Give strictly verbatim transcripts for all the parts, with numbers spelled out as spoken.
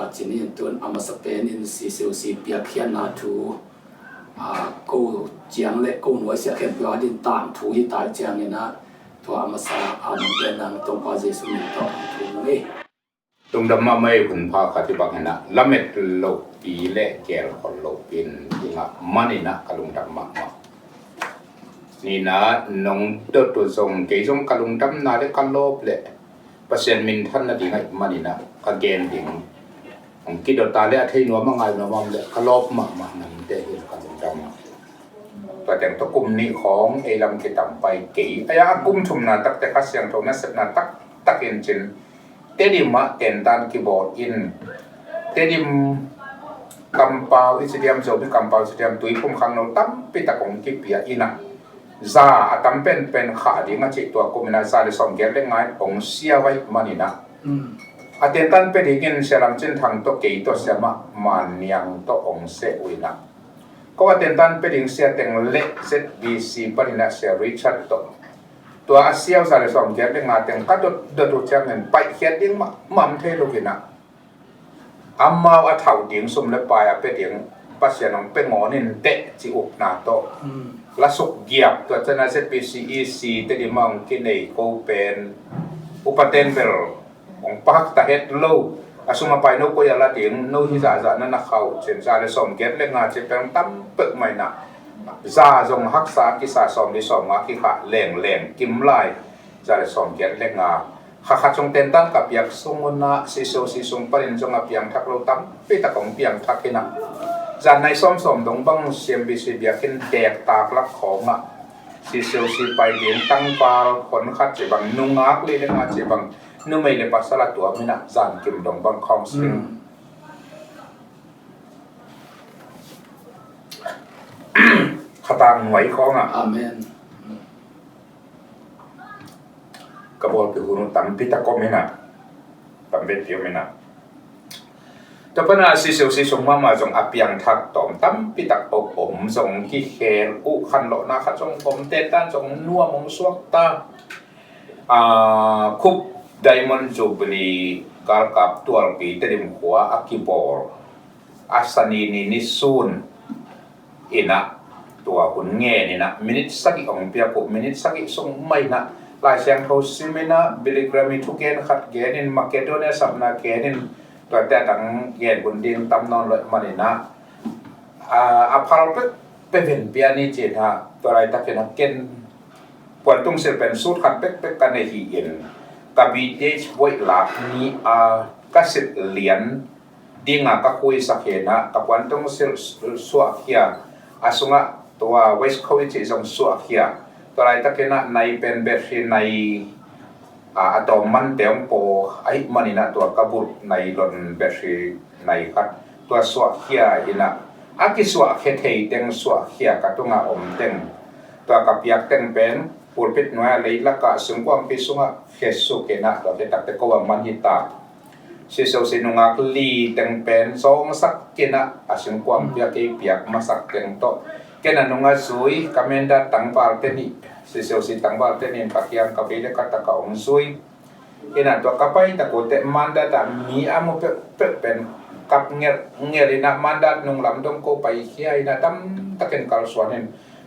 Cin in tun a masa penin C C O C piakkhiatna thu, a, ko ciang le ko nuaisiah khempeuh a din tangthu hi tai ciangin ah, tua a masa a mangketna Topa Jesu min tawh thu ni. Lungdam mahmah ei. Hun pha khat hi bangin ah lamet lohpi le gelkhol lohpi in i ngah manin ah ka lungdam mahmah. Nina nong dot uh zong kei zong ka lungdamna le ka lawp le Pasian minthan nading ahih manin ah ka gen ding hong kidot a le a thei nuam a ngai nuam a om le ka lawp mahmah, nangte hi ka lungdam. Tua teng tawh kum nih khawng ei lam kitam pai kei. Aia a kum thumna takte Kha Siangtho nasepna taktak in cin Tedim ah tentan kibawl in, Tedim kampau i ci diam, Zomi kampau i ci diam, tuiphum khangno tampi tak hong kipia in ah, za a tam penpen khah ding a cih tua kum in ah za le sawmgiat le nga in hong sia uh ahih manin ah, a tentan pia dingin Sia Lam Cin Thang tawh kei tawh Sia Mah Man Niang tawh hong seh uh in ah, ko a tentan pia ding sia teng le Z B C panin ah Sia Richard tawh tua a sia uh za le sawmgiat le nga teng ka dot dot uh ciangin paihkhiat ding mahmah om thei lo in ah, amau a thauh ding sum le pai a pia ding Pasian hong pia ngawn in teh cih upna tawh la suk giap. Tua ciang a Z B C E C Tedim ah hong kinei ko pen upaten bel hong pahak ta het lo. A sum a pai no koi a la ding, no hi zahzah na na khauh cin, za le sawmgiat le nga ci peng tam peuhmah in ah, za zong haksa kisa, sawmli sawmnga kikhah lengleng kim lai, za le sawmgiat le nga. Kha khat zong tentan ka piak sung un ah C C O C sung panin zong a piangthak lo tampi tak hong piangthak in ah, zan nai sawmsawm dong bang C M B C biakinn dektak lak khawng ah C C O C pai ding tangval hon khat ci bang, nungak li le nga ci bang, numei le pasal a tuam in ah zan kim dong bang counseling, khatang nuai khawng ah. Amen. Ka bawlpih hun uh tampi tak om in ah, tampi tak om in ah. Tua pan a C C O C sung mahmah zong a piangthak tawm tampi tak om, om zong kikhel uh, khanlawhna khat zong om, tentan zong nuam hong suak ta. A, Khup Diamond Jubilee galkap tualpi Tedim khua a kibawl a sani ni nisun in ah, tua hun ngen in ah minit sagih hong piak uh, minit sagih sung mah in ah Lai Siangtho sim in ah, Billy Graham i thugen khat gen in, Makedonia sapna gen in, tuate a dang gen hun ding tam nawn lo ahih manin ah, a, a phal pek pek in pia ni ci in ah, tua laitakin ah ken puantungsilh pen suit khat pekpek ka nei hi in, ka B Th buaih lak ni a ka silh lian ding a ka khuisak hi in ah, ka puantungsilh suahkhia, a sungah tua waistcoat i cih zong suahkhia. Tua laitakin ah nai pen battery nai, a, a tawm mante hong paw ahih manin ah tua ka bulh nai lon battery nai khat tua suahkhia in ah, a kisuahkhia thei teng suahkhia, ka tungah om teng, tua ka piak teng pen pulpit nuai a leilak ah singkuangpi sungah khesuk in ah, tua khia takte ko a man hi ta. C C O C nungak li teng pen zawngsak in ah, a singkuangpi a kei piak masak teng tawh ken a nung a zui ka mandat tangvalte nih, C C O C tangvalte nih in ka kiang ka bei le ka tak a hong zui in ah, tua ka pai tak uh teh mandat ah mi a mu peuhpeuh pen kap ngelhngelh in ah, mandat nung lam dong ko paikhia in ah, tamtakin kalsuan in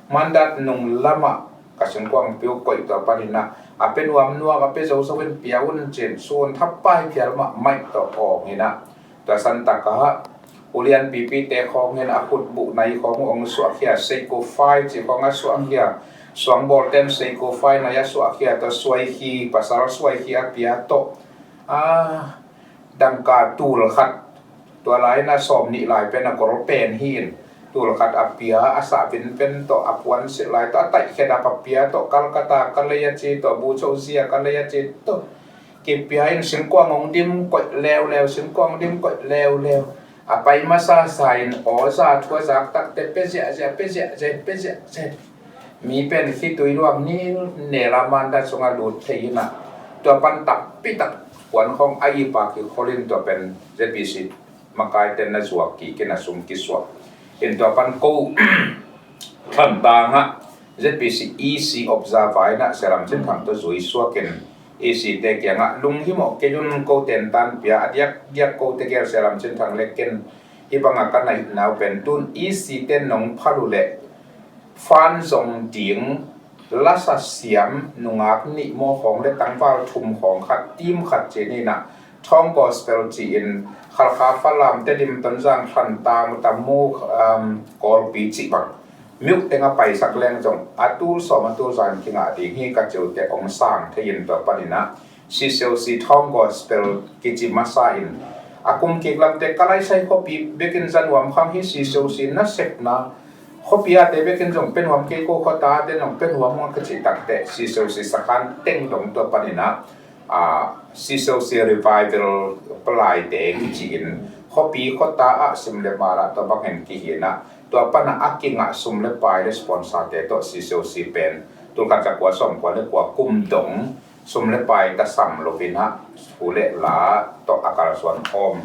mandat nung lamah ka singkuangpi uh koih, tua panin ah a pia nuamnuam, a pia zozo in pia un ci in, sun thapai phial mahmah tawh awng in ah, tua santak ah ulian pipite khawng in a khutbuh nai khawng uh hong suahkhia, seikufai ci khawng a suahkhia, suangbawlten seikufai nai a suahkhia, tua suaikhi, pasal suaikhi a pia tawh, a, dangka tul khat, tua lai in a sawm nih lai pen a gol pen hi in, tul khat a pia, a sahvin pen tawh, a puansilh lai tawh, a taihkhedap a pia tawh, Calcutta ka lei a ci tawh, Bucho zia ka lei a ci tawh kipia in, singkuang hong dim koih leuleu, singkuang hong dim koih leuleu. A pai masasa in aw za thu a zak takte pia ziahziah, pia ziahziah, pia ziahziah. Mi pen khitui luang ni nel a mandat sungah lut thei in ah, tua pan takpi tak puan khawng a ip a kikhol in, tua pen Z B C makaite na zuak kik in a sum kisuah in, tua pan ko Thantlang ah Z B C E C observer in ah Sia Lam Cin Thang tawh zui suak in, E C te kiangah lunghimawh kei un, ko tentan pia a diakdiak kote gelse lam cin thang le ken i banga ka naihna uh pen tun E C te nong phal uh leh fan zong ding lasa siam nungak nih maw khawng le tangval thum khawng khat team khat ci-in ah Thawng Gospel ci-in Khalkha, Falam, Tedim, Tonzang, Thantlang, Tamu, um, Kawlpi cih bang miuh teng a paisak leng zong a tul sawm a tul zan kingah ding hi ka ci uh teh hong sang thei in tua panin ah C C O C Thawng Gospel kici masa in a kum kik lamte ka laisai khuapi bekin za nuam khang hi. C C O C nasepna khuapi ate bekin zong pia nuam kei ko, khuata te nong pia nuam hong a ka cih takteh C C O C Sakhan teng dong tua panin ah, ah, C C O C Revival palaite kici in khuapi khuata ah sim le mal ah tua bangin kihi in ah tua pan ah a kingah sum le pai le sponsor te tawh C C O C pen tul khat za kua sawm kua le kua kum dong sum le pai tasam lo in ah thu le la tawh a kalsuan khawm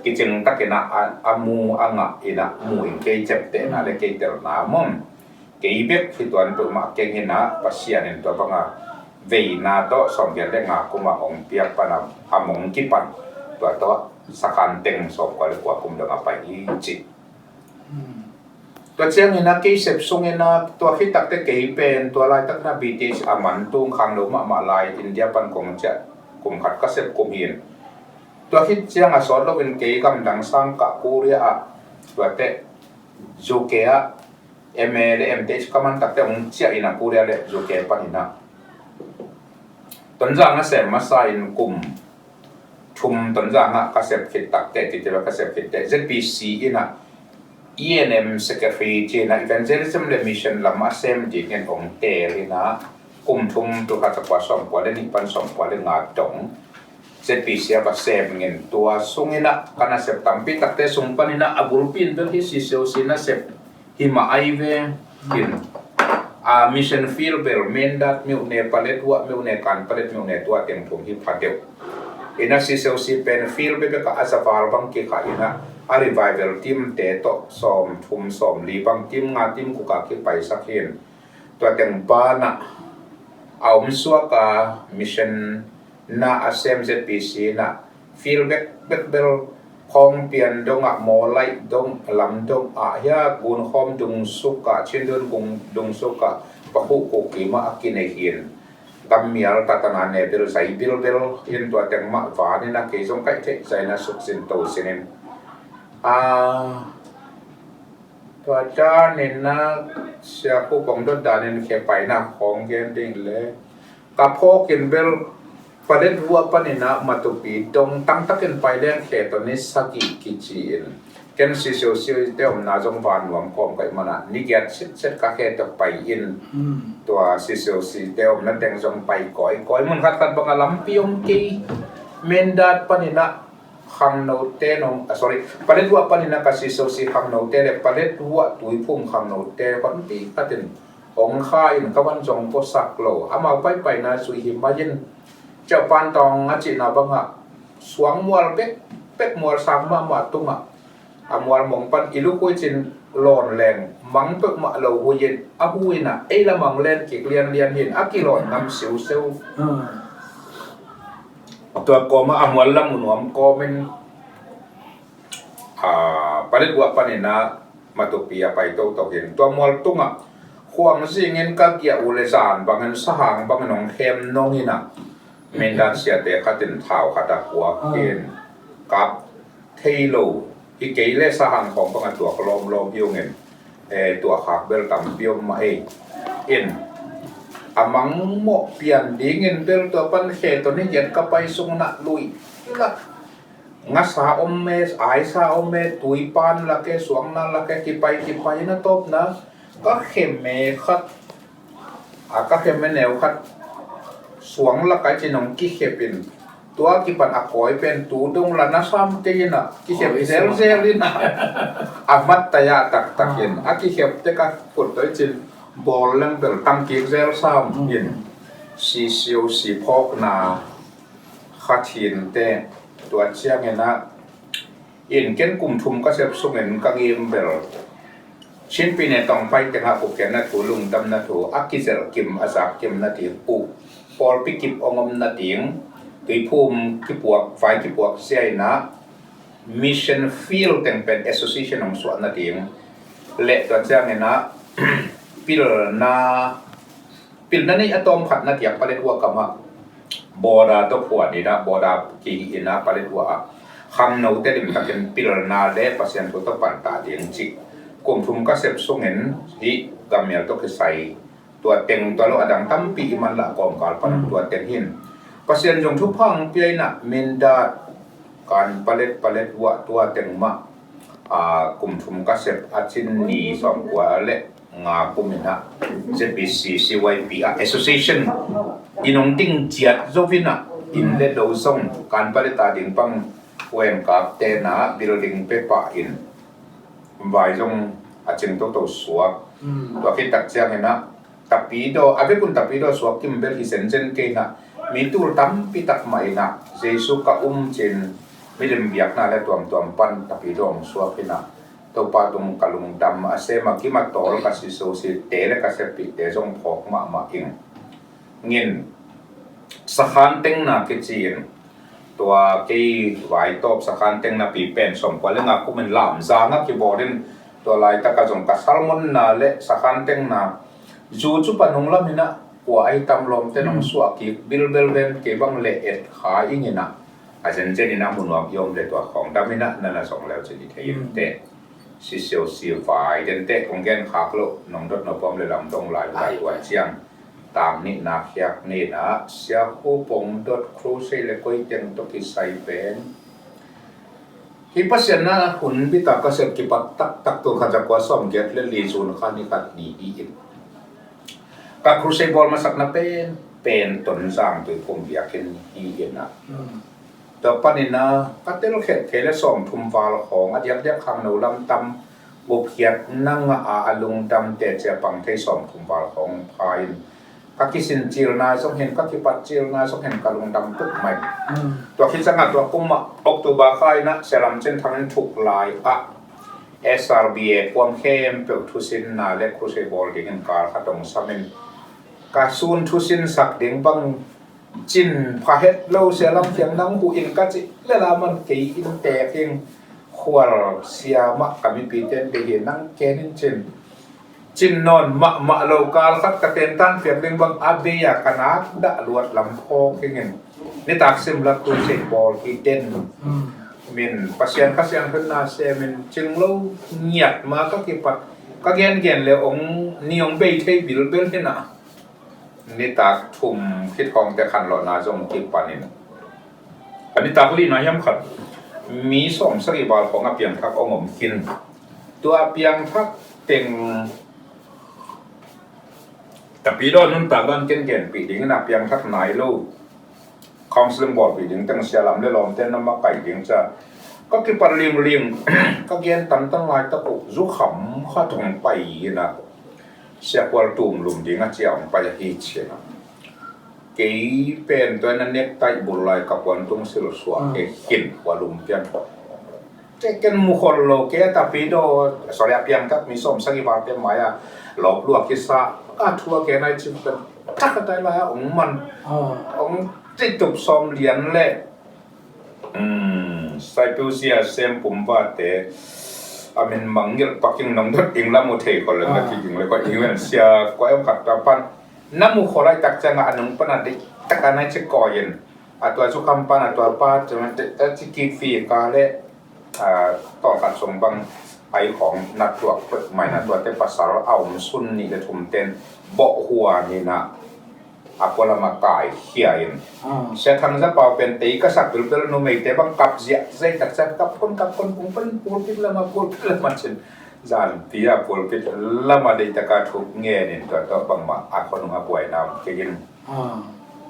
kicing takin ah a, a mu a ngah in ah mu in kei ciaptehna le kei telna mawm kei bek hi tuan peuhmah keng in ah Pasian in tua banga veina tawh sawmgiat le nga kuma hong piak pan a, a mong kipan tua tawh Sakhan teng sawm kua le kua kum dong a pai hi ci. Tua ciangin ah kei sep sungin ah tua khit takteh kei pen tua laitak in ah B T H a man tung khang lo mahmah lai, India pan kong ciah kum khat ka sep kum hi in. Tua khit ciang a sawt loin kei gamdang sang kah Korea ah, tuateh U K ah M A le M T H ka man takteh hong ciah in ah Korea le U K panin ah Tonzang a sem masa in kum thum Tonzang ah ka sep khit takteh, tite ka sep khit teh Z P C in ah E and M secretary ci in ah evangelism le mission lam a sem dingin hong teel in ah kum thum tul khat za kua sawm kua le nih pan sawm kua le nga dong Z P C a va sem ngin tua sungin ah ka nasep tampi takte sung panin ah a bulpi in bel hi C C O C nasep hi mah ai ve in. A mission field bel Mindat, Myoe Paletwa, Myoe Kanpalet, Myoe Tuateng thum hi pha deuh. In ah C C O C pen field bekbek ah a za val bang kikhah in ah a revival team te tawh sawm thum sawm li bang team nga team guk a kipaisak hi in. Tua teng banah a om suak a mission na a sem Z P C in ah field bekbek bel Khawngpian dongah, Mawlaih dong, lam dongah, hia Gunkhawm dungsukah, Chindwin gung dungsukah, Pakhu Kuki mah a kinei hi in. Gammial tatana ne bel zai bilbel in tua teng mah vanin a kei zong kaih theih zaina suksin to sinin. A Tua danin a Sia Khup hong dot danin khe paina khawng gen ding le ka phawkin bel Paletwa panin a Matupi dong tangtakin pai leng khe tawh ni sagih kici in ken C C O C te omna zong van nuam kawm ka hih manah ni giat sitset ka khe tawh pai in tua C C O C te omna teng zong pai kawikawi. Mun khatkhat bangah lampi om kei, Mindat panin a khangnote nong, ah, sorry, Paletwa panin a ka C C O C khangnote le Paletwa tuiphum khangnote honpi khatin hong kha in ka van zong puasak lo. Amau paipaina zui hi mai in Ciaupan Tawng a cihna bangah suang mual bekbek, mual sang mahmah tungah a mual mong pan i lukhui cin lawn leng mang peuhmah lo hui in a hui in a ei lamang len kik lianlian hi in a kilawn ngam siuseu. Tua kawmah a mual lam uh nuam kawmin, a, Paletwa panin a Matupi a pai toto hin tua mual tungah khuang zingin ka giah uh le zan bangin sahang bangin hong khem nongin a Mindat siate khatin thau khat a kuak in kap thei lo hi kei le sahang khawng bangah tuak lawmlawm hi ungin, eh, tuak khak bel tampi om mah ei. In a mangmawh pian dingin bel tua pan khe tawh ni giat ka pai sungin a lui lak ngasa om e, aisa om e, tuipan lak e, suangna lak e, kipai kipai na tawpna ka khem e khat, a ka khem e neu khat suang lak ai cin hong kikhep in tua kipan a kawi pen tu dong la na sam kei in a kikhep zelzel in a a mat tai a taktak in a kikhep te ka kut toi cin bawl leng bel tang kik zel sam in C C O C phawkna kha thinte tua ciangin a in ken kum thum ka sep sungin ka ngim bel Chinpi ne tawng pai tengah ukhiatna thu, lungdamna thu a kizelh kim a zak kimna ding uh pawlpi kip hong om nading, tuiphum kipuak, vai kipuak sia in ah, mission field teng pen association hong suah nading, le tua ciangin ah, pilna, pilna nei a tawm khatna diak Paletwa kamah, border tawh phuan in ah, border kihih in ah Paletwa ah khangnote limtakin pilna le Pasian thu tawh pantah ding cih kum thum ka sep sungin hih gammial tawh kisai tua teng tua lo a dang tampi i manlah kawmkal pan tua teng hi in, Pasian zong thupha hong pia in ah Mindat, Kanpalet, Paletwa tua teng mah, aa, kum thum ka sep a cin ni sawmkua le nga kum in ah Z B C C Y P ah association in hong ding ciat zo in ah, inn le lo zong Kanpalet a ding bang wen kap te na building pia pah in, vai zong a cing toto suak. Tua khit tak ciangin ah Tapidaw, a vekun Tapidaw suak kim bel hi zenzen kei in ah, mi tul tampi tak mah in ah Jesu ka um cin milim biakna le tuamtuam pan Tapidaw hong suak in ah, Topa tung ka lungdam a sem a kim a tawl ka siso site le ka seppihte zong phawk mahmah ing. Ngin sakhan tengna kici in, tua kei vaitawp sakhan tengna pi pen sawmkua le nga kum in Lamzang ah kibawl in, tua laitaka zong ka sermon na le sakhan tengna zu cu pan hong lam in ah, kua ahi tam lawmte nong suah kik bilbel ven kei bang le et kha ing in ah, a zenzen in ah mu nuam i om le tua khawng dam in ah na na zong leu cin i thei in te. Sisio sivai dente kong gen khak loh nong dot nopom le lamdong lai lai tua ciang, tang nihna khiak nihna Sia Hu Pong dot crusade le koi teng tawh kisai pen hi Pasian na hun bita ka sep kipat taktak tu khat za kua sawm giat le li June kha ni khat ni hi in, ka crusade bawl masakna pen pen Tonzang Tuiphum biakinn hi in ah, tua panin ah ka tel khet khe le sawmthum val khawng a diakdiak khangno lam tam gupkhiatna ngah a, a lungdam teci a pang thei sawmthum val khawng pha in, ka kisin cilna zong hin, ka kipat cilna zong hin ka lungdam tuk mai. Tua khit ciangah tua kum ah October kha in ah Sia Lam Cin Thang in thuk lai ah S R B A kuam khempeuh thusinna le crusade bawl dingin kal khat hong sam in, ka sun thusinsak ding bang cin pha het lo Sia Lam Thiang nang huh in ka cih le la man kei in tek ing, khual sia mah ka mipite in kei hi nang ken in cin. Cin nawn mahmah lo kal khat ka tentan piak ding bang a bei a ka nak dah luat lam phawk ing in, nitak sim lak tu sei bawl hi den. Min Pasian Kha Siangtho na sem in cing lo ngiat ma ka kipat, ka gengen le ong ni ong bei thei bilbel hi na. Nitak thum khit khawngte khanlawhna zong kipanin, a nitak lina hiam khat mi sawm sagih val khawng a piangthak ong om khin. Tua a piangthak teng Tapidaw nuntak dan kenkenpih dingin a piangthak nai lo. Counseling bawlpih ding teng Sia Lam le lawmte na makaih ding ca ka kipat lingling. Ka gen tantan laitak uh zukham khat hong pai in a, Sia Khual Tum Lum ding a cia hong pai ahi cin a, kei pen tua in a nektaih bul lai ka puan tung silsuak he khin Khual Lum pian. Ken mu khol lo, kei a Tapidaw, sorry, a piangthak mi sawm sagih valte mai a lawp luak kisa a thu a gen ai cin pen tak a tai lai a ong man, ong titup sawm lian le Saipeusia Sem Pum Vate a min mangngilh paking nong dot ing la mu thei khol le na kiging le kua ing ven sia kua em khat ta pan na mu khol ai tak ciang a nung pan a dik tak a nai ci koi in a tua cu kam pan a tua pa ci kik fi ka le tawlkhat sung bang ai khawng na tuak pek mai na tuate pasal a om sun nih le thum ten bawh hua ni na a pualam a kai khia in. Sia Thang Za Pau pen tei ka sak bilbil numeite bang kap ziah zai tak ciat kap khon kap khon kung pan pulpit lama pulpit lama cin zan pi a pulpit lama dei taka thuk ngen in tua tua bangmah a khonung a buaina om kei in.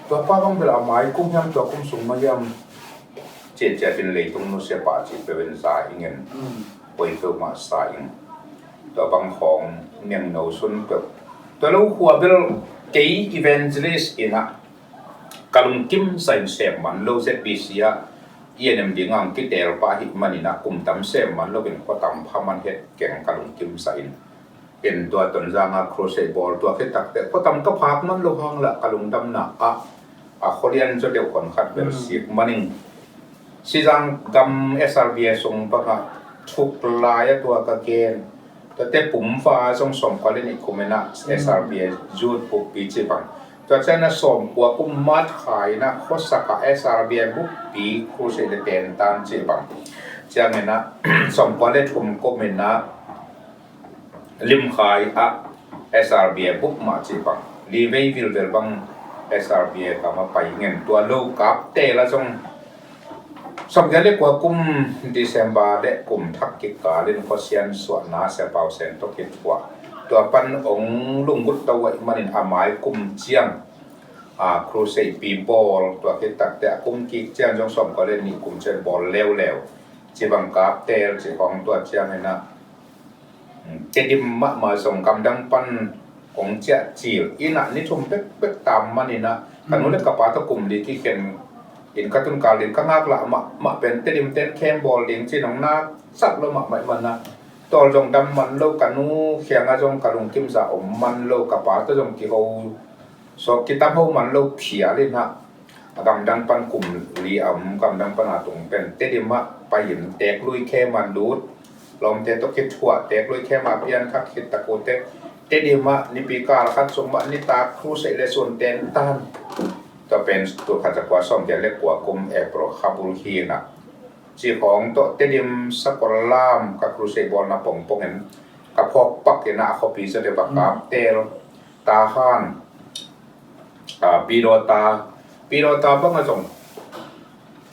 Tua pa bang bel a mai kum hiam tua kum sung ma hiam ciatciat in leitung nusia pah cih peuh in za ing in, poi peuhmah sa ing. Tua bang khawng nengno sun peuh. Tua lo khua bel kei evangelist in a ka lungkim sa in sem man lo Z B C ah i enem ding ang kitel pa hi man in a kum tam sem man lo in kua tam pha man het keng ka lungkim sa in. In tua Tonzang a crusade bawl tua khit takte kua tam ka phak man lo hang la ka lungdamna ah a khualian zaw deuh hon khat bel sik manin, Sizang gam S R B A sung bangah thuk lai a tua ka gen. Tuate pumfa zong sawmkua le nih kum inah S R B A youth buppi cih bang. Tua ciangin a sawmkua kum mat kha inah khuasakah S R B A buppi crusade le tentan cih bang. Ciangin ah sawmkua le thum kum inah Limkhai ah S R B A bup mah cih bang, livei vilvel bang S R B A kam a pai ngen. Tua lo kapte la zong sawmgiat le kua kum December le kum thak kikal in khuasian suahna Sia Pau Sen tawh kithuah. Tua pan ong lunggut to uh ahih manin a mai kum ciang a crusade pi bawl, tua khit takte a kum kik ciang zong sawmkua le nih kum ciang bawl leuleu. Cih bang kaptel cih khawng tua ciang inah Tedim mahmah zong gamdang pan kong ciah cil inah ni thum pekpek tam man inah ka nu le ka pa tawh kum li kikhen in ka tun kal ding ka ngaklah mahmah pen Tedim ten khem bawl ding cih nong nak sat lo mahmah ih manah tawl zong dam man lo, ka nu khiangah zong ka lungkim zah om man lo, ka pa tawh zong kiho sawk kitam ho man lo phial inah a gamdang pan kum li a om gamdang pan a tung pen Tedim ah pai in Teklui khem a lut, lawmte tawh kithuah Teklui khem a pianthak khit takute Tedim ah nipi kal khat sung mah nitak crusade le sun tentan. Tua pen tul khat za kua sawmgiat le kua kum April kha bul hi inah cih khawng tawh Tedim sakol lam ka crusade bawlna pongpong in ka phawk pak inah a khuapi zaw deuh a kaptel Tahan, a, Pidawta, Pidawta bangah zong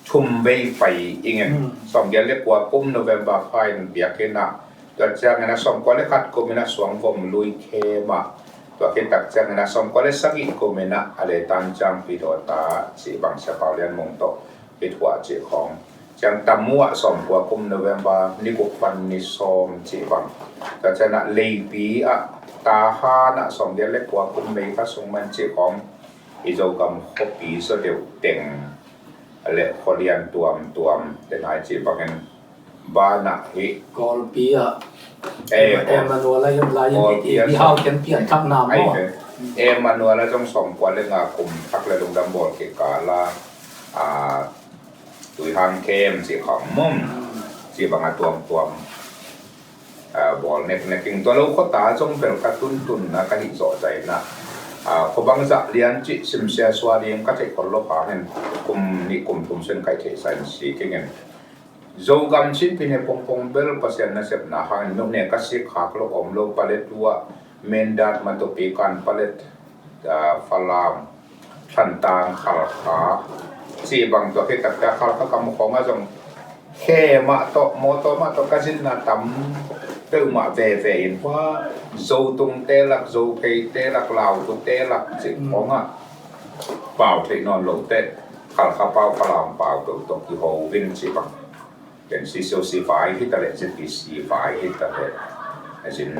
thum vei pai ingen. Sawmgiat le kua kum November kha in biakinn ah, tua ciangin a sawmkua le khat kum inah Suangvom lui khem ah, tua khit tak ciangin a sawmkua le sagih kum inah a letan ciang Pidawta cih bang Sia Pau Lian Mung tawh kithuah cih khawng. Ciang tam uh ah sawmkua kum November ni guk pan ni sawm cih bang. Tua ciang ah Leipi ah Tahan ah sawmgiat le kua kum May kha sung man cih khawng i Zogam khuapi zaw deuh teng le khualian tuamtuam te nai cih bangin banah hi. Kawlpi ah Emmanuel a yom lai in i hau ken pian thak na maw? Emmanuel a zong sawmkua le nga kum thak le lungdam bawl kikal a, a, Tuihang khem cih khawng mum cih bang a tuamtuam, a, bawl neknek ing. Tua lo khuata zong bel ka tuntun na ka hih zawh zaina, a, khuabang zah lian cih simsia sua ding ka theih khol lo hangin kum nih kum thum sen ka hih theih sa in si kingin. Zogam cin pine pongpong bel Pasian nasepna hangin nune ka sik khak lo om lo palet uh ah Mindat, Matupi, Kanpalet, a, Falam, Thantlang, Khalkha cih bang tua khit takte Khalkha kam khawngah zong khe mah tawh mawtaw mah tawh ka zinna tam peuhmah veve in hua Zotungte lak, Zopheite lak, Lautute lak cih khawngah pau theih nawn lote Khalkha pau, Falam pau peuh tawh kiho vin cih bang. Ken C C O C vai hi ta leh, Z P C vai hi ta leh, a zin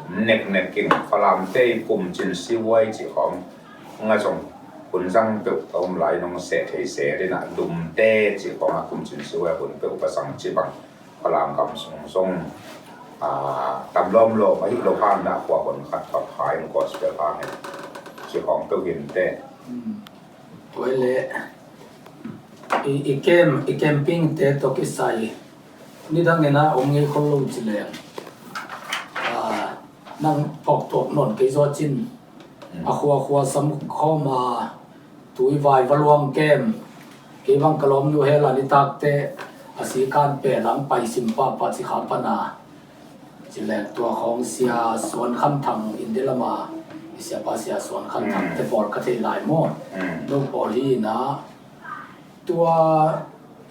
neknek in Falamte i kum cin siuai cih khawng nga zong hun zang peuh ka um lai nong seh thei se dina Lumte cih khawng a kum cin siuai hun peuh ka zang cih bang Falam gam sung zong, a, tam lawmlawm ahi lo hangin a khua hun khat ka phai in gospel hangin cih khawng peuh hinte. Tua le i, i kem, i camping te tawh kisai nidang ena om ngei khol lo ci leng, a, nang phawk tuak nawn kei zaw cin a khuakhua sam khawm a tui vai va luang kem kei bang ka lawm nu hel a nitakte a sikan pe lang pai sim pahpah ci kha pana. Ci leng tua khawng Sia Suan Khan Thang India lama i siapa Sia Suan Khan Thang te pawl ka thei lai maw? No pawl hi na tua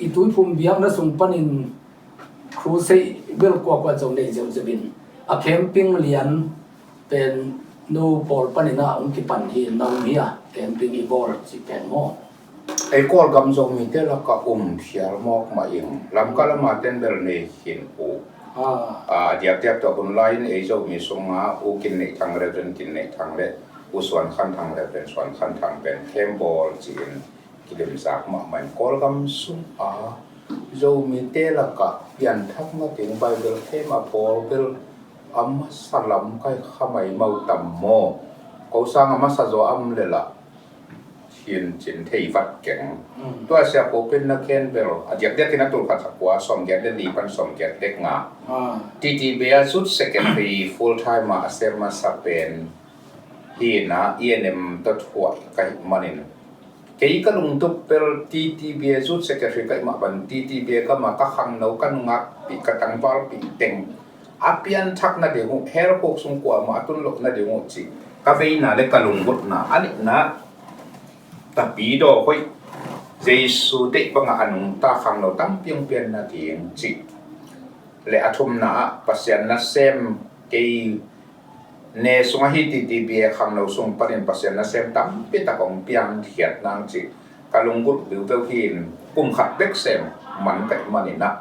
i tuiphum biakna sung panin crusade bel kuakua zong nei zeuhzeuh in a camping lian pen no pawl panin a hong kipan hi na um hi a camping i bawl ci pen maw? Ei Kawlgam Zomite lakah um phial mawk mah ing. Lamka lama ten bel nei khin uh. A diakdiak tawh hun lai-in ei Zomi sunga U Kin Neih Thang, Reverend Kin Neih Thang le U Suan Khan Thang, Reverend Suan Khan Thang pen khem bawl ci-in kilimzak mahmah in Kawlgam sunga Zomite lakah pianthak nading Bible khem a bawl bel a masa lam kai kha maimau tam maw? Ko sang a masa zaw a om leh lah Cin cin thei vat keng. Tua sia ko pen na ken bel a diak diak in a tul khat a kua sawm giat le li pan sawm giat le nga. T T B a Youth Secretary full time a sem masa pen hi na, E N M tawh thuah ka hih manin, kei ka lungtup bel T T B a Youth Secretary ka hih mah ban T T B a ka ma ka khangno ka nungak pi ka tangval pi teng a pianthak nading uh, hell khuk sung kuamah a tun loh nading uh cih ka veina le ka lunggulhna a nihna tapidaw hoih Jesu deih bangah a nungta khangno tampi hong pian nading cih le a thumna ah Pasian nasem kei ne sungah hi T T B a khangno sung panin Pasian nasem tampi tak hong piangkhiat nang cih ka lunggulh viuveu hi in kum khat bek sem man ka hih manin ah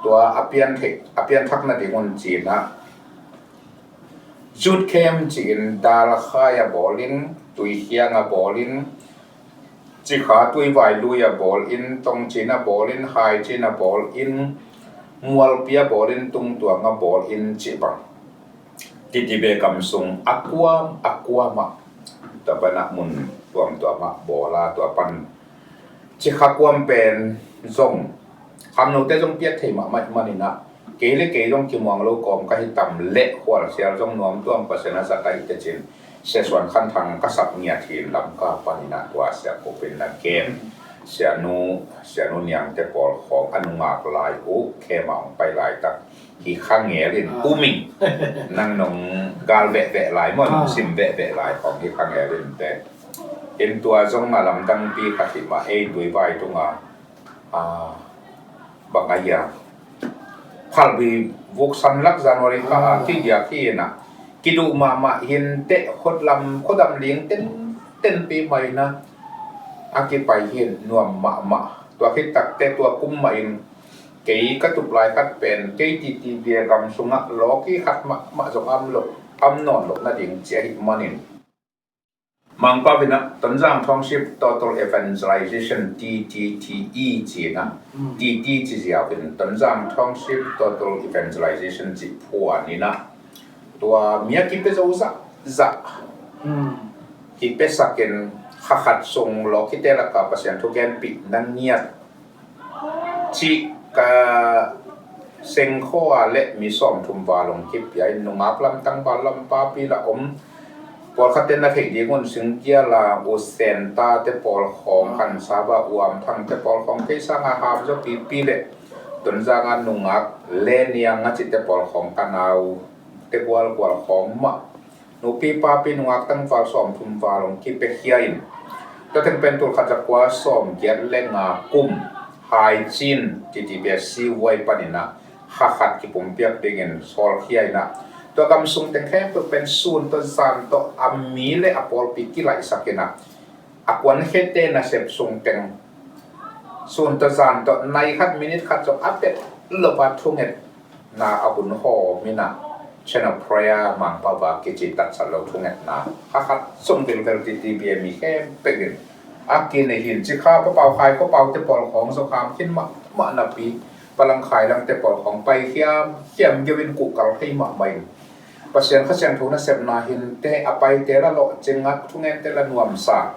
tua a pianthak a pianthak nading un ci-in ah Youth Camp ci-in dalkhai a bawlin, tuikhiang a bawlin, cikha tuivai lui a bawlin, tongcin a bawlin, haicin a bawlin, mualpi a bawlin, tungtuang a bawlin cih bang T T B a gam sung a kuam a kuamah tua panah mun tuamtuamah bawl a tua pan cikha kuam pen zong khangnote zong piat thei mahmah manin ah kei le kei zong kimuang lo kawm ka hi tam leh khualsial zong nuam tuam Pasian a za ka hi tecin Sia Suan Khan Thang ka sap ngiat hi in Lamka panin ah tua sia ko pen na kem Sianu Sianu Niangte pawl khawng a nungak lai uh khem a hong pai laitak hi kha ngel in um ing. Nang nong gal vehveh lai maw, nong sim vehveh lai khawng hi kha ngel in te. In tua zong a lamdangpi khat hi mah ei tuivai tunga bang a hia phalbi vuksan lak January kha a kidiak hi in ah kiduh mahmah hin teh khuadam khuadam ling ten tenpi mai na a kipai hin nuam mahmah. Tua khit takte tua kum mahin kei ka tup lai khat pen kei T T B a gam sungah lawki khat mahmah zong am loh am nawn loh nading ci ahih manin Mangpau in ah Tonzang Township Total Evangelization T T T E ci-in ah T T ci ziau in Tonzang Township Total Evangelization ci phuan in ah tua mi a kipia zo zahzah kipia sakin kha khat sung lawkite laka Pasian thugenpih na ngiat cih ka sengkhaw a le mi sawmthum val hong kipia in nungak lamtang val lam papi la om. Pawlkhatte na theih ding un Singkial a U Senta te pawl khawng, Khansaba U Am Thang te pawl khawng kei sanga ham zaw pipi le Tonzang a nungak le niang a cihte pawl khawng ka nau te gualgual khawng mah nupi papi nungak tangval sawmthum val hong kipiakhia in tua teng pen tul khat za kua sawm giat le nga kum Haicin T T B a C Y panin ah kha khat kipumpiak dingin sawlkhia in ah tua gam sung teng khempeuh pen sun tawh zan tawh a mi le a pawlpi kilaihsak in ah a kuankhete nasep sung teng sun tawh zan tawh nai khat minit khat zong a pet lo a thunget na a hun hawm in ah Chain of Prayer Mangpau a kici tatsat lo thungetna kha khat sung vilvel T T B a mi khempeuh in a kinei hin cikha papau khai khopau te pawl khawng zong ham khin mahmah napi palang khai lang te pawl khawng pai khiam khiam geu in kuhkal thei mahmah in Pasian Kha Siangtho nasepna hin te a paite la lawhcing a thungente la nuamsa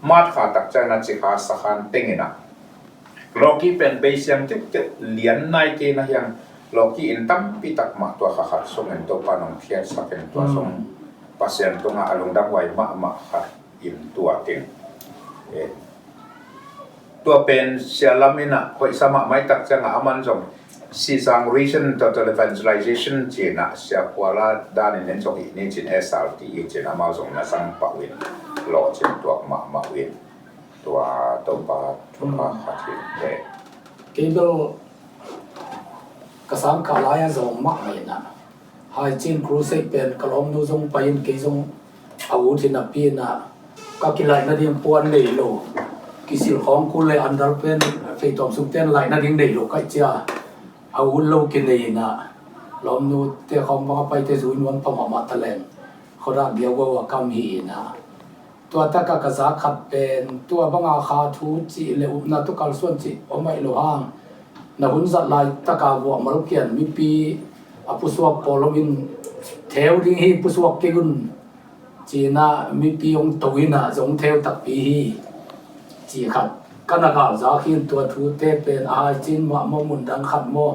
March kha tak ciangin a cikha sakhan teng in ah lawki pen bei siang keuhkeuh lian nai kei na hiang lawki in tampi tak mah tua kha khat sungin Topa nong khiatsak in tua sung Pasian tungah a lungdam huai mahmah khat in tua teng. Tua pen sia lam in ah hoihsa mahmah i tak ciangah a man zong Sisang Region Total Evangelization ci-in ah sia Kuala danin en zong hih ni cin S R T i cin amau zong na sang pah uh in lawhcin tuak mahmah uh in tua Topa thupha khat hi te. Kei bel ka sang kah lai a zawng mahmah in ah Haicin crusade pen ka lawmnu zong pai in kei zong a ut hi napi in ah ka kilaih nading puan nei lo kisil khawng kul le andal pen feitawm sung ten laih nading nei lo kaih cia a ut lo kinei in ah lawmnute khawng bang a paite zui nuam pha mahmah ta leng khuadak biau go a kam hi in ah tua taka ka za khat pen tua banga kha thu cih le upna tu kalsuan cih om aih lo hang na hun zat lai taka guahmal kian mipi a pusuak pawl om in theu ding hi pusuak kei un ci-in ah mipi hong to in ah zong theu takpi hi. Ci khat ka na galzak hi in, tua thute pen a haicin mah maw, mun dang khat maw,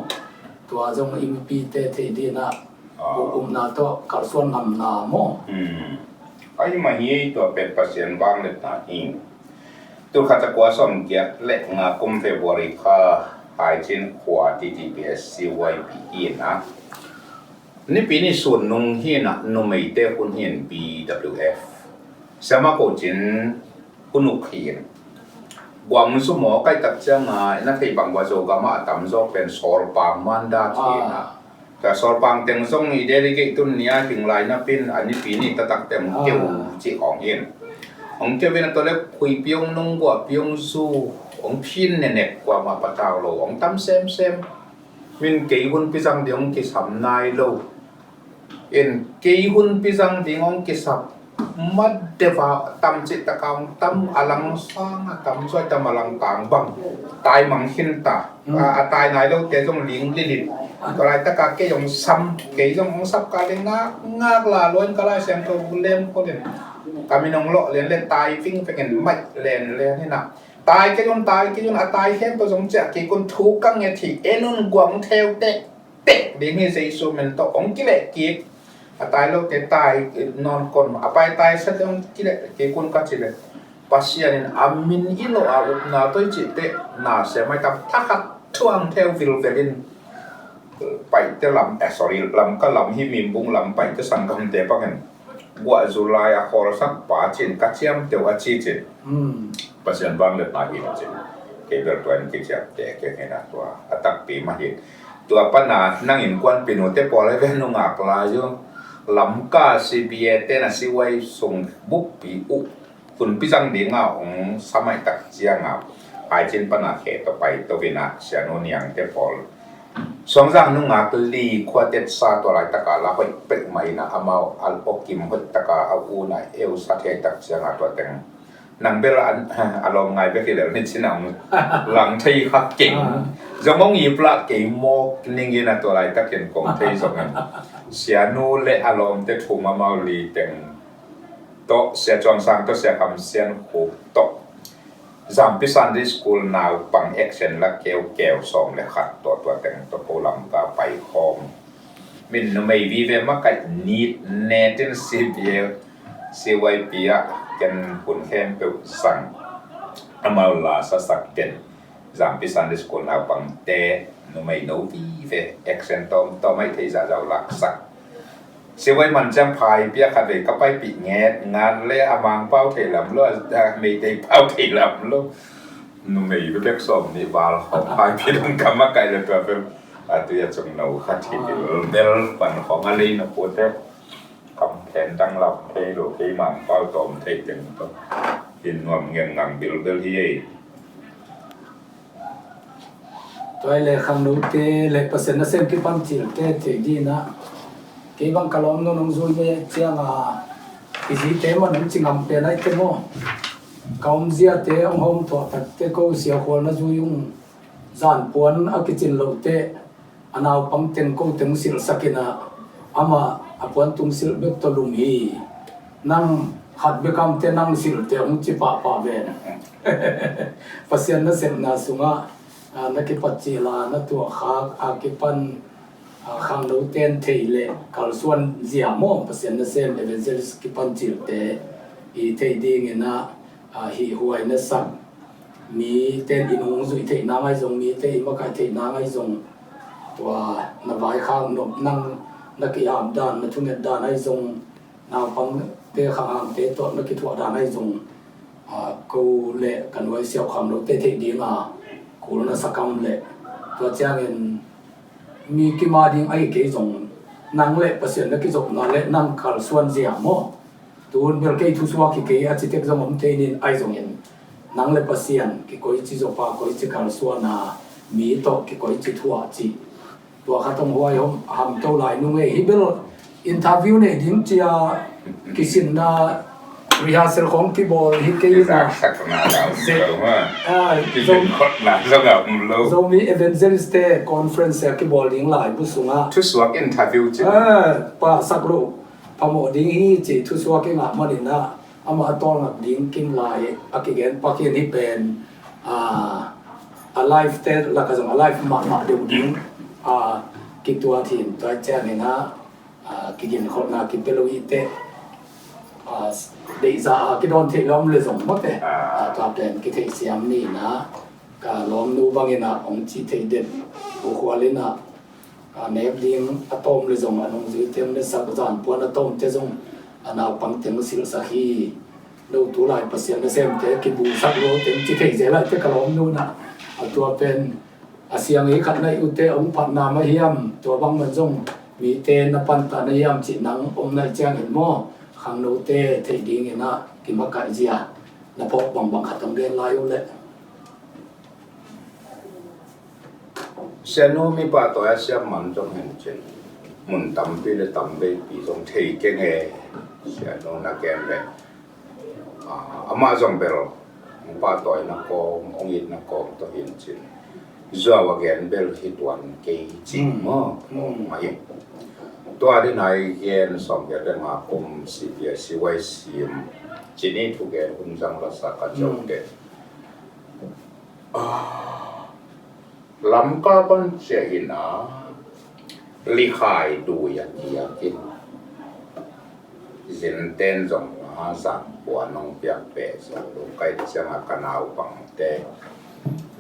tua zong i mipite theih dinah, ah, upna tawh kalsuan ngamna maw. Hmm. Ai mah hi, tua pen Pasian vangliatna hi. Tul khat za kua sawm giat le nga kum February kha haicin khua T T P S C Y P hi inah, nipi ni sun nung hi inah, numeite hun hi in, B W F. Siama ko cin hun uk hi in. Guam sum aw, kaihtak cianga i na theih bang ua, Zogam ah a tamzaw pen sawlpang mandat hi inah. Tua sawlpang teng zong i delegate tun nia, hing lai napin a nipi ni taktak teng keu cih khawng hi in. Hong keu in a, tua le khuipi hong nung, guahpi hong zu, hong phin nenek, kuamah patau lo, hong tam semsem. Min kei hunpi zang ding hong kisam nai lo. In kei hunpi zang ding hong kisap ma deuh a, tam cih taka hong tam, a lang sang a tam, zuai tam, a lang kang bang. Tai mang khin ta. Hmm. A, a tai nai lote zong ling lilit. Tua laitaka kei hong sam, kei zong hong sap ka ding ngak, ngak la luan ka Lai Siangtho bu lem khol in. Ka min hong lawh len le tai vingveng in, maih len len inah. Tai kei un, tai kei un, a tai khempeuh zong ciah kik un, thu ka nget hi, en un, guam theu teh. Tek ding hi, Jesu min tawh hong kileh kik. A tai lote tai nawn kon, a pai tai sa teh hong kileh kik un ka ci le, Pasian in a min i lawh a, upna tawh i cih teh na sem mai tam, thakhat thuang theu vilvel in Paite lam, eh, sorry, Lamka lam hi, Mimbung lam Paite sanggamte bangin guah zu lai a khawlsak pa cin ka ciamteh uh a ci cin. Hmm. Pasian vangliatna hi cin. Kei bel tua in kiciamteh kei hi inah, tua a takpi mah hi. Tua pana nang innkuanpih nute pawl hi ve, nungak lai uh. Lamka C B A te na C Y sung bukpi uh hunpi zang dinga hong samaih tak cianga, haicin pana khe tawh pai to inah, Sianu Niangte pawl, Suangzang nungak li khua tetsa, tua laitaka la hoih peuhmah inah, amau a awkim hoih taka a unah eusa thei tak cianga, tua teng nang bel a, a lawm ngai bek hi lel ni cin, a hong lang thei kha keng. Ah. Zong hong iplah kei mawk ning inah, tua laitakin kong thei zongin, Sianu le a lawmte thum, amau li teng tawh, Sia Cuang Sang tawh, Sia Kham Sian Khuk tawh, Zampi Sunday School naupang action la keukeu sawm le khat tawh, tua teng tawh ko Lamka pai khawm. Min numei vive makaih nit netin C B A, C Y P ah ken hun khempeuh zang, amau la sasak den. Zampi Sunday School naupangte, numei no vive, action tawmtawm, maih theih zahzah uh laksak. Siwai man ciang phaipi a khatvei ka paipih nget ngat le, a Mangpau thei lam lo, a, a Meitei pau thei lam lo. Numei bek sawm nih val khawng phaipi dong ka makaih le, tua bel a tui a cung no khat hi bilbel, pan khawng a lei na pute. Kam khen dang lam thei lo, kei Mangpau tawm thei teng tawh hin nuam ngen ngang bilbel hi ei. Tua hi le khangnote le Pasian nasem kipan cilte thei dinah, kei bang ka lawm nung nong zui ne cianga, i zite man hong ci ngam pen aite maw. Ka omziate hong hawm thuah takte ko siakhual na zui ung, zanpuan a kicin lote, a naupang teng ko teng silhsak inah, amah a puantung silh bek tawh lum hi. Nang khat bek amte nang silhte hong ci pahpah ven. Pasian nasepna sungah, a, na kipat cil a, na tuahkhak a kipan, a, khangnote in thei le kalsuan zia maw, Pasian nasem evangelist kipan cilte i thei dinginah, a, hihhuai na sak, mite in i nung zuih theihna ngai zong, mite i makaih theihna ngai zong, tua na vaikhak nop, nang na ki-ap dan, na thunget dan ahi zong, naupangte, khanghangte tawh na kithuah dan ahi zong, a, ko le ka nuai siau khangnote thei dinga kul na sakam le, tua ciangin mi kima ding ahi kei zong, nang le Pasian na kizopna le nang kalsuan zia maw. Tun bel kei thusuak hi kei a citek zong om thei nin, ahi zongin nang le Pasian kikoici zopa, koici kalsuana, mi tawh kikoici thuah cih, tua khat hong huai hom hamto lai nung ei. Hi bel interview nei ding cia kisinna rehearsal khong kibawl hi kei na. Kizaksak na la om lo ma. Ah, kizin khot na zong a om lo. Zomi Evangelist te conference a kibawl ding lai bu sunga thusuak interview ci. Ah, pa sak lo phamawh ding hi ci thusuak i ngah maninah, Amah a tawlngat ding kim lai a kigen pak hi pen, a, a life te lakah zong a life mahmah deuh ding a kituat hi. Tua ciangin a, a, kiginkholhna kipia lo i te, a, deihza a kidawn theih lawm le zong mawte, a, tua pen kitheihsiam ni na, ka lawmnu bangin a hong ci theih den, u Khual in a, a, nek ding a tawm le zong a nungzui teng le sak, zan puan a tawm te zong a naupang teng silhsak hi. No tu lai Pasian nasemte kibusak lo teng ci thei zel lai te ka lawmnu na. A tua pen a siang i khat na i ute hong phatna mah hiam, tua bang man zong mite na pantah na hiam cih nang om nai ciangin maw, khangnote theih dingin a kimakaih zia na phawk bangbang khat hong gen lai uh leh. Sianu mi pahtawi a siam man zong hen cin, mun tampi le tamveipi zong thei keng e. Sianu na gen le, a, amah zong bel hong pahtawina kawm, hong itna kawm tawh hin cin, zuau a gen bel hi tuan kei cin maw. Mah in tua din a i gen sawm giat le nga kum C P I C Y sim cin i thugen hun zang lasak a ceu te. Ah, Lamka pan cia in a likhai dui a kiak in, zinten zong a zanpuan hong piak peh zong lo kai ciang a ka naupangte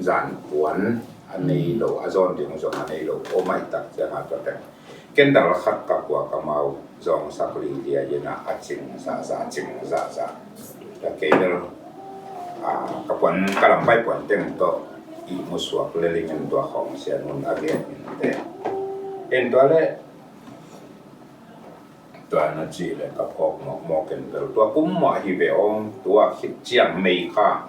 zanpuan a nei lo, a zawn ding zong a nei lo, aw mai tak ciang a tua teng Ken dal khat ka puak amau zawngsak lilia in a, a cing zahzah, a cing zahzah. Ka kei bel, a, ka puan, ka lampai puan teng tawh i musuak le lingin tua khawng sian hun a gen in te. En tua le, tua na cih le ka phawk mawkmawk in bel tua kum mah hi ve aw, tua khit ciang mei kha.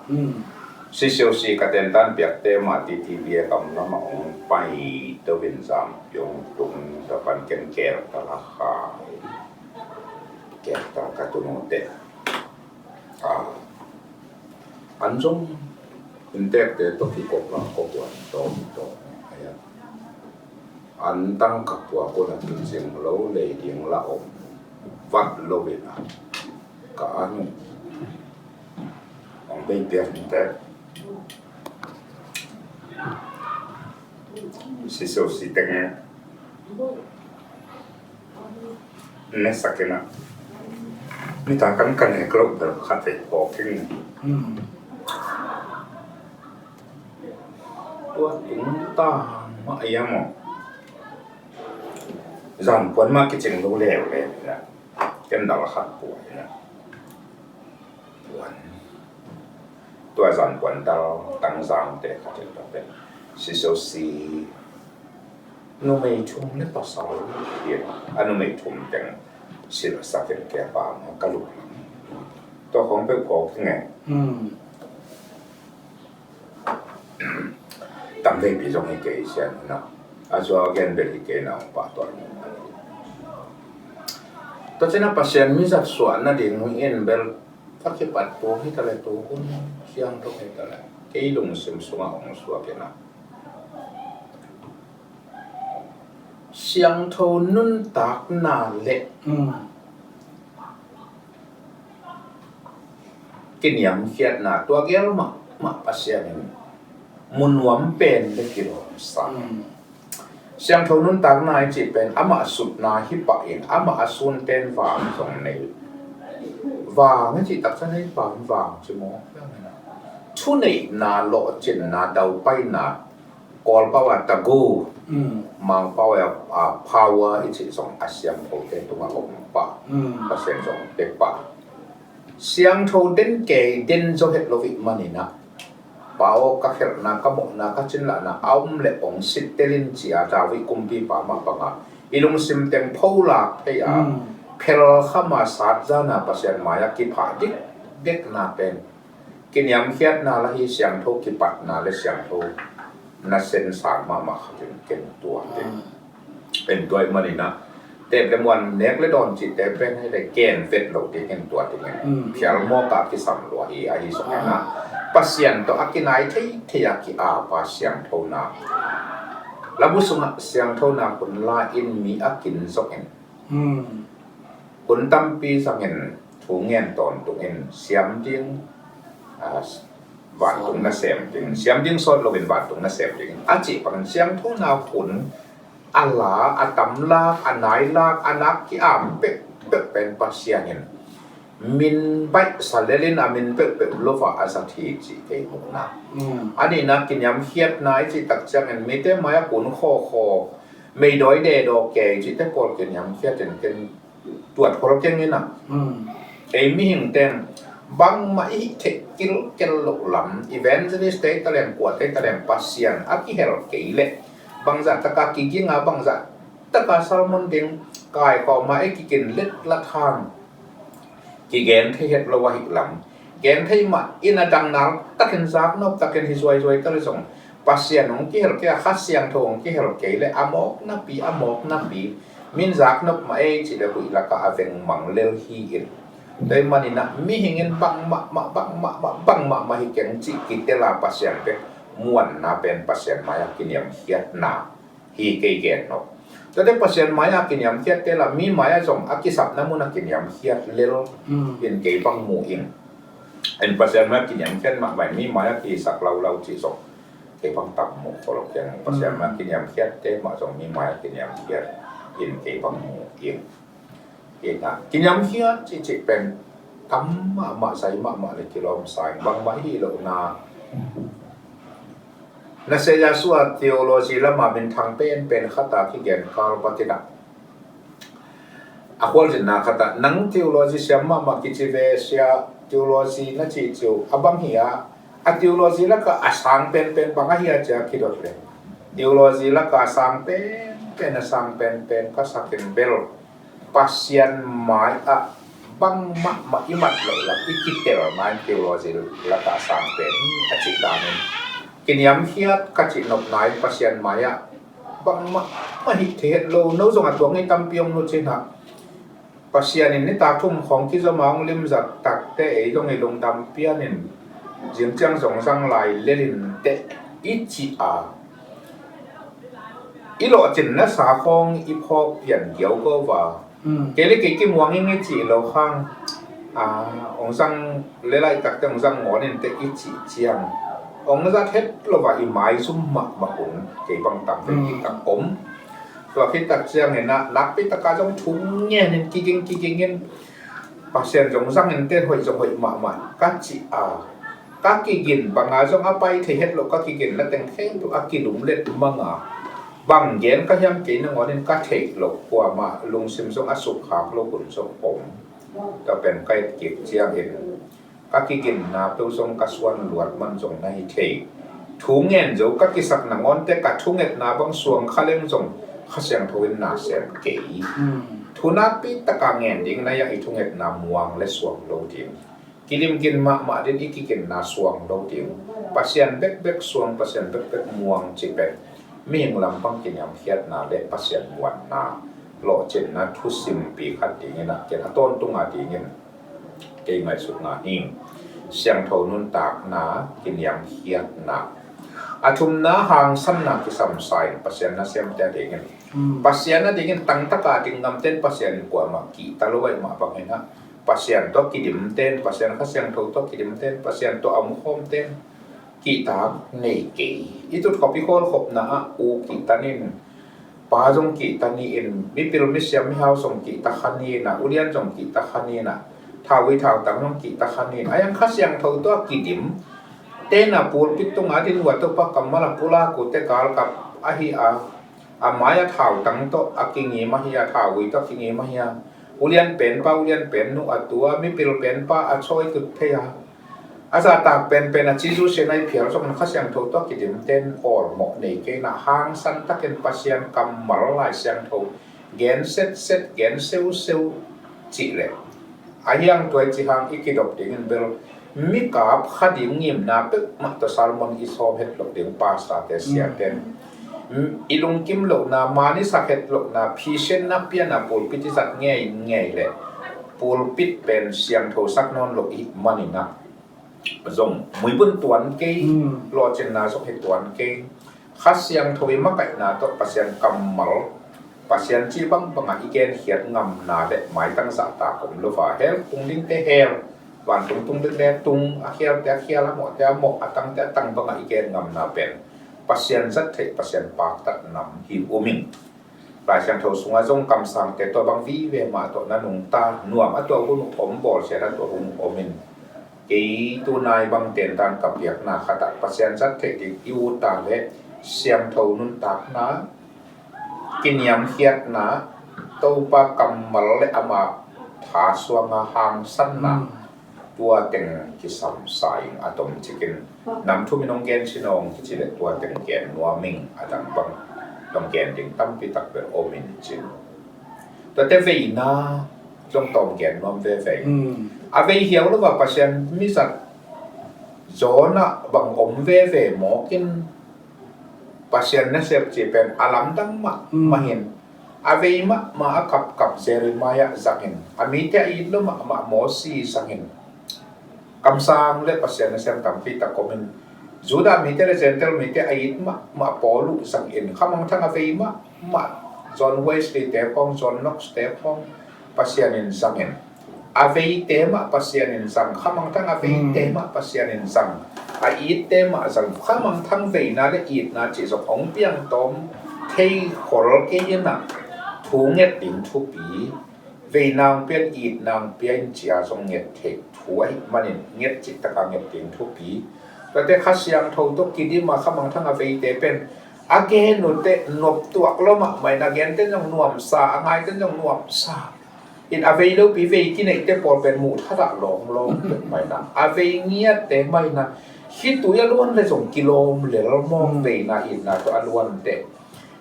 Sisiusi ka tentan piakte mah T T V a kam lamah hong pai to in zam piong tung ta pan ken kel ta la kha. Kel ta ka tunu te. A, an zong inntekte tawh kikopna kop uh an tawm tawm a, an tang ka puak un a kicing lo lei ding la om vat lo in a, ka an uh. Hong bei piak inntek. Sisiusi teng ne sak in a, nita kan ka nek loh bel khat vei phawk in. Tua tung ta mah ia maw. Zan puan mah kicing lo leuleu in a, ken dal khat puak in a. Puan. Tua zan puan dal tangzangte khat in tua pen, Sisiusi, numei thum le pasal hi a, numei thum teng silhsak in kei a pa maw ka lup. Tua khawng peuh phawk hi nge. Tam veipi zong hi kei sian na. A zuau gen bel hi kei na hong pahtawi. Tua cin a Pasian mi zat suah nading in bel ka kipat tung hi ta le, tung hun siangtho hi ta le, kei lungsim sungah hong suak in a, siangtho nuntakna le kiniamkhiatna tua gel mahmah Pasian in mu nuam pen le kilawmsa. Siangtho nuntakna i cih pen amah sutna hi pah in, amah a sunten vang zong nei. Vang i cih taksa nei pah in vang ci maw. Thuneihna, lawhcinna, daupaina, Kawlpau a tagu, Mangpau a, a, power i cih zong a siangthote tungah om pah. Pasian zong pia pah. Siangtho den kei den zaw het lo ih manin a, Pa aw, ka khelhna, ka mawhna, ka cinlahna a om le hong sittel in ci a David kumpipa mah bangah i lungsim teng pholak thei a, phelkham a satzan a Pasian mai-ah kiphah dikdikna pen kiniamkhiatna la hi, siangtho kipatna le siangtho nasem sang mahmah khat in ken tua te. En tua ih manin a, tep le muan, nek le dawn cihte pen hi le gen vet lo ding in tua ding in phial mawk a kisam lua hi, ahi zongin a, Pasian tawh a kinai theithei a ki-ap a siangthona, labu sungah siangthona hun la in mi a kin zongin hun tampi zangin thu ngen tawntungin siam ding, a, vantung nasem ding, siam ding sawt loin vantung nasem ding a cih bangin siangtho na hun a la, a tamlak, a nailak, a nak ki-am pekpek pen Pasian in min baihsa lelin a min peuhpeuh lo a a zat hi cih kei muhna. A nihna kiniamkhiatna i cih tak ciangin mite mai-ah kun khawkhaw, meidawi dedaw kei cihte pawl kiniamkhiatin ken tuat khol keng in a. Ei mihing teng bangmah i hih theih kilkel loh lam, evangelist te i taleng, kua te i taleng, Pasian a kihel kei leh bangzah taka kiginga, bangzah taka sermon ding kaikhawma ei kikin letlat hang kigen thei het lo ahih lam, gen thei mah in a dangnal takin zaknop takin hi zuaizuai ta le zong Pasian hong kihel kei a, Kha Siangtho hong kihel kei leh a mawk napi, a mawk napi min zaknop mah ei cih leh huih lakah a vengmang lel hi in. Tua ahih manin a mihing in bangmah mah, bangmah mah, bangmah mah hi keng cih kitel a Pasian pek muanna pen Pasian mai-ah kiniamkhiatna hi kei gen lo. Tuate Pasian mai-ah kiniamkhiat tel a mi mai-ah zong a kisapna mun a kiniamkhiat lel in kei bang mu ing. In Pasian mai-ah kiniamkhiat mahmah in mi mai-ah kisak laulau cih zong kei bang tam mu khol keng. Pasian mai-ah kiniamkhiatte mah zong mi mai-ah kiniamkhiat in kei bang mu ing. Ina, kiniamkhiat cihcih pen tam mahmah, zai mahmah le kilawm sa in bangmah hi lohna. Naseya sua theology lama minthang penpen khata kigen Karl Barth in a khualzinna khata nang theology siam mahmah kici ve sia, theology na cih ciu a bang hi a, a theology lakah a sang penpen bang ahi a cia kidot le theology lakah a sang penpen, a sang penpen ka sakin bel Pasian mai-ah bangmah mah i mat loh lam i kitel mai theology lakah sang pen hi a cih danin kiniamkhiat ka cih nopna in Pasian mai-ah bangmah mah hih theih het lo, no zong a tuang i tampi om lo cih na. Pasian in nitak thum khawng kizom a hong limzat takte ei zong i lungdam pianin zingciang zong zang lai lelin teh i cih a i lawhcinna sa khawng i phawk pian giaugo va. Kei le kei kimuang ing i cih lo khang. Ong zang le laitakte ong zang ngawnin te i cih ciang ong zat het lo va i maizum mahmah hun kei bang tam ve i tak om. Tua khit tak ciangin a nakpi taka zong thung ngenin kiging kigingin Pasian zong zangin te hoih zong hoih mahmah ka cih a ka kigin banga zong a pai thei het loh ka kigin na teng khempeuh a kilumlet manga bang gen ka hiam kei nangawnin ka theih loh kuamah lungsim zong a sukkhak lo hun zong om. Tua pen ka et kik ciangin ka kiginna peuh zong ka suan luat man zong na hi thei. Thu ngen zo ka kisak nangawnte ka thungetna bang suang kha leng zong Kha Siangtho in na sem kei. Thu nakpi taka ngen ding na iang i thungetna muang le suang lo ding. Kilimgin mahmah din i kiginna suang lo ding. Pasian bekbek suang, Pasian bekbek muang cih pen mihing lampang kiniamkhiatna le Pasian muanna lawhcinna thusimpi khat dingin a ken a tawntunga dingin kei ngaihsutna hi. Siangtho nuntakna, kiniamkhiatna. A thumna hangsanna kisamsa in Pasian nasemte a dingin. Pasian a dingin tangtaka ding ngamten Pasian in kuamah kihta lo aih mah bangin a Pasian tawh kidimten, Pasian Kha Siangtho tawh kidimten, Pasian tawh a mukhawmten kihtak nei kei. I tutkhop i khawlkhopna ah u kihta nin, pa zong kihta ni-in, mipil misiam mihau zong kihta kha ni-in a, ulian zong kihta kha ni-in a, thauvui thautang zong kihta kha ni-in a, a iang Kha Siangtho tawh a kidim tena pulpit tunga din ua Topa kammal a pulak ute galkap ahi a, a mai-a thautang tawh a kingim ahi a, thauvui tawh a kingim ahi a, ulian penpa ulian pennu a tua, mipil penpa a chawi tut thei a, a zahtak penpen a Jesu sin a i phial zong in Kha Siangtho tawh kidimten awlmawh nei kei in a, hangsan takin Pasian kammal Lai Siangtho gen setset, gen seuseu cih leh a hiang tuai ci hang i kidop dingin bel mikap kha ding ngimna peuhmah tawh sermon i sawm het loh ding pastorte siaten. I lungkim lohna, man i sak het lohna, phisenna piana pulpit i zat ngei ngei leh pulpit pen siangtho sak nawn loh i hih manin a zong muibun tuan kei, lawhcinna zong hi tuan kei. Kha Siangtho i makaihna tawh Pasian kammal Pasian cih bangbangah i genkhiat ngamna le maitang zahtak om lo a, hell tung dingte hell, vantung tung dingte tung, a khialte a khial, a mawhte a mawh, a tangte a tang bangah i gen ngamna pen Pasian zat theih, Pasian paktat nam hi um ing. Lai Siangtho sungah zong kamsangte tawh bang vive mah tawh na nungta nuam, a tua hun uh om, bawlsiat a tua hun uh om in. Kei tu nai bang tentan ka piakna khatah Pasian zat theih ding i ut ta leh siangtho nuntakna, kiniamkhiatna, Topa kammal le ama tha suanga hangsanna, tua teng kisamsa in a tom cikin nam thum in hong gen sin hong kici le tua teng gen nuam ing, a dang bang dong gen ding tampi tak bel om in cin. Tuate veina zong tawm gen nuam veve. A vei hiau lo a Pasian mizat Jonah bang om veve mawk in, Pasian nasep ci pen a lamdang mah mah in, a vei mahmah a kapkap Jeremiah zangin, a mite a it lo mahmah Mosi zangin, kamsang le Pasian nasem tampi tak om in, Judah mite le Gentile mite a it mahmah Paul uh zangin, khamangthang a vei mahmah John Wesley te khawng, John Knox te khawng Pasian in zangin, a veite mah Pasian in zang, khamangthang a veite mah Pasian in zang, a itte mah zang, khamangthang veina le itna cih zong hong piang tawm thei khol kei in ah, thu nget ding thupi, veina hong pia in, itna hong pia in ci-a zong nget theih thu ahih manin nget cih takah nget ding thupi. Tuate Kha Siangtho tawh kidim a khamangthang a veite pen a gen uh teh nop tuak lo mahmah in, a gente zong nuamsa, a ngaite zong nuamsa in, a vei lopi vei kineihte pawl pen muh thatah lawnglawng peuh mah in ah, a vei ngiatte mah in ah, khitui a luan le zong kilawm lel mawk, veina itna tawh a luante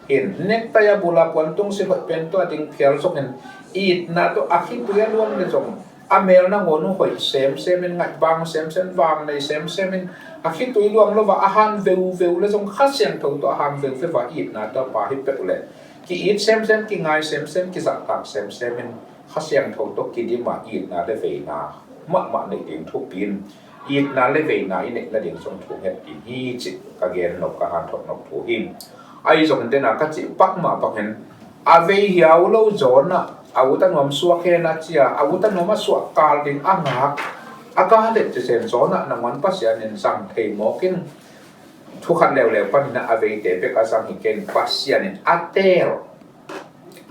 in, nektai a bula puantung si hoih pen tua ding phial zongin, itna tawh a khitui a luan le zong a mel nangawn uh hoih semsem in, ngaih bang semsem, vang nei semsem in, a khitui luang lo a, a han veuveu le zong Kha Siangtho tawh a han veuveu a, itna tawh a pa hi peuh le ki-it semsem, kingai semsem, kizahtak semsem in, Kha Siangtho tawh kidim a itna le veina mahmah neih ding thupi in, itna le veina i neih nading zong thu nget ding hi cih ka gen nop, ka hanthot nop thu hi. Ahi zong dena ka cih pak mah bangin, a vei hiau lo Jonah, a ut a nuam suak hen a ci-a, a ut a nuam a suak kal ding a ngak, a ka let cisen Jonah nangawn Pasian in zang thei mawk in, thu khat leuleu panin ah a veite bek a zang hi kei in, Pasian in a teel,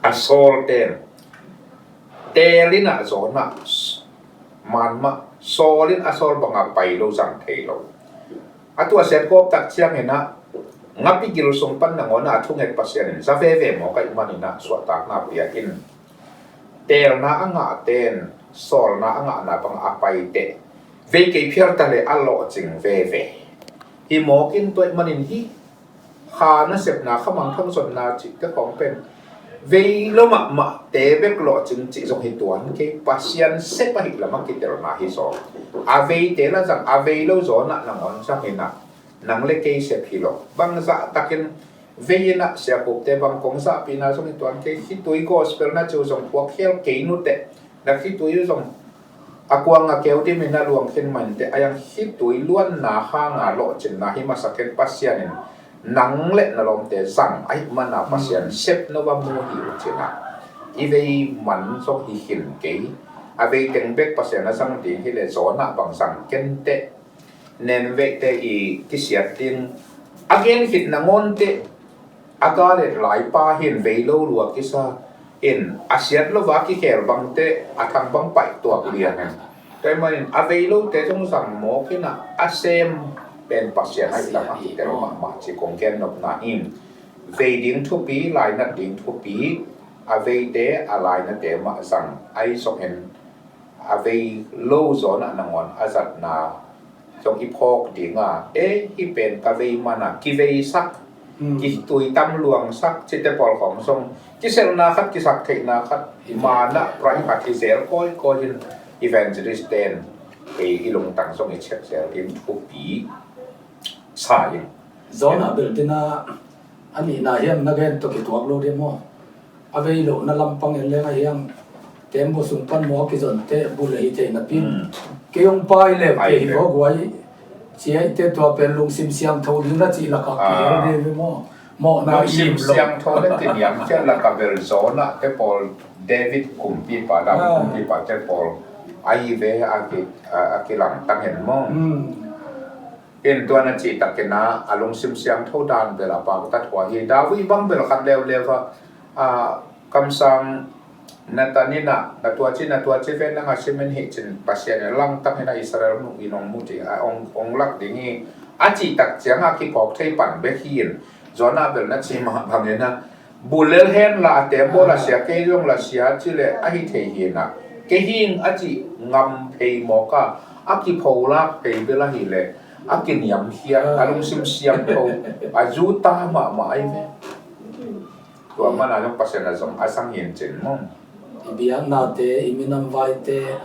a sawl teel, teel in ah Jonah man mah, sawl in a sawl banga pai lo, zang thei lo. A tuahsiat gawp tak ciangin ah ngapi gil sung pan nangawn ah a thunget Pasian in za veve mawk ahih manin ah suahtakna pia in, teelna a ngahte in sawlna a ngahna bang a pai teh, vei kei phial ta le a lawhcing veve. Hi mawk in tua ahih manin hi kha nasepna, khamangthang zonna cihte khawng pen vei lo mahmahte bek lawhcing cih zong hi tuan kei, Pasian sep ahih lamah kitelna hi zaw. A veite la zang, a vei lo Jonah nangawn zang in ah, nang le kei sep hi lo. Bangzah takin vei in ah siakupte bang kong zahpihna zong hi tuan kei, khitui gospel na ci uh zong phuak khial kei nuteh, na khitui uh zong a kuang a keu dimin a luang khin mah inteh, a yang khitui luanna hanga lawhcinna hi masak in Pasian in nang le na lawmte zang ahih mana Pasian sep no va mu hi uh cin ah, i vei man zong hi khin kei. A vei teng bek Pasian a zang ding hi le Jonah bang zang kenteh, Nineveh te i kisiat ding a gen khit nangawn teh, a ka let laipa hin vei lo lua kisa in, a siat lo va kikhel bangte a thang bang paih tuak lian in. Tua ahih manin a vei lote zong zang mawk in ah, a sem pen Pasian ahih lamah hi tel mahmah ci kong gen nopna hi. Vei ding thupi, lainat ding thupi, a veite a lainate mah zang ahi zongin, a vei lo Jonah nangawn a zatna zong i phawk ding a, e, hih pen ka vei man a, kiveisak, kitui tam luangsak cihte pawl khawng zong kiselhna khat, kisaktheihna khat, manah prai khat hi zel kawikawi in, evangelist ten ei i lungtang zong i check zel ding thupi sa ing. Jonah bel dina a nihna hiam na gen tawh kituak lo ding maw? A vei lohna lampang en leng a hiang, tembaw sung pan maw a kizonte bul ahi thei napi in, kei hong pai leu kei hi vaw guai, ci ahih teh tua pen lungsim siangtho ding na cih lakah kihel ding hi maw? Mawhna lungsim siangtho le kiniamkhiat lak a bel Jonah te pawl, David kumpipa, David kumpipa te pawl ahi ve a ki, a, a kilang tangin maw. Ken tua na cih takin a, a lungsim siangtho dan bel a paktat hua hi. David bang bel khat leuleu a, a, kamsang Nathan in a, na tua ci, na tua ci ve, nang a simen hi cin Pasian in langtang in a Israel nu in ong mu ding a, ong, ong lak ding hi a cih tak ciang a kiphawk thei pan bek hi in. Jonah bel na ci mah bangin a, bulel hen la a tembaw la sia, kei zong la sia ci le ahi thei hi in a, kei hing a cih ngam phei mawk a, a kipholak phei bel ahi le a kiniamkhiat, a lungsim siangtho, a zuta mahmah ahi ve. Tua mana zong Pasian a zong a sang hi in cin maw. I biaknate, i minam vaite,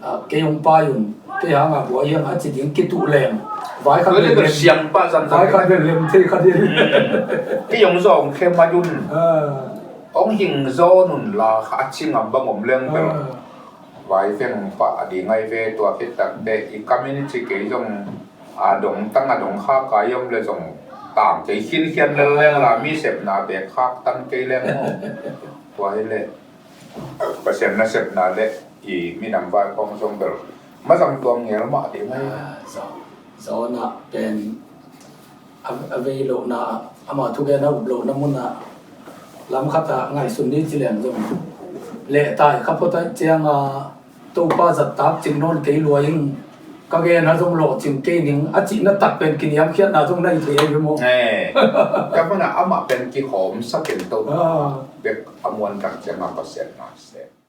a, kei hong pai un, kei hanga buai hiang a ci ding kituh leng. Vai khat tua le bel bel lem, siangpa zan vai zan khat bel lem thei khat in. Kei hong zawng khe mai un. A. Hong hing zawn un la kha a ci ngam bang om leng bel. A. Vai veng pah a ding ahi ve, tua khit tak teh i community kei zong a dong tang a dong khak a i om le zong tang kei khinkhian lel leng la mi sepna bek khak tang kei leng maw. Tua hi le Pasian nasepna le i minam vai khawng zong bel mazang tuam ngel mah ding ahi. A, Zo-, Jonah pen a, a vei lohna, ama thugen a up lohna munah lam khatah ngaihsun ni ci leng zong lehtai kha phot ahih cianga Topa zat tak cing nawn kei lua ing, ka gen a zong lawhcing kei ning a cihna tak pen kiniamkhiatna zong na hi thei ahi ve maw. Eh, ka hmanah amah pen kihawmsak in Topa bek a muan tak cianga Pasian na sep.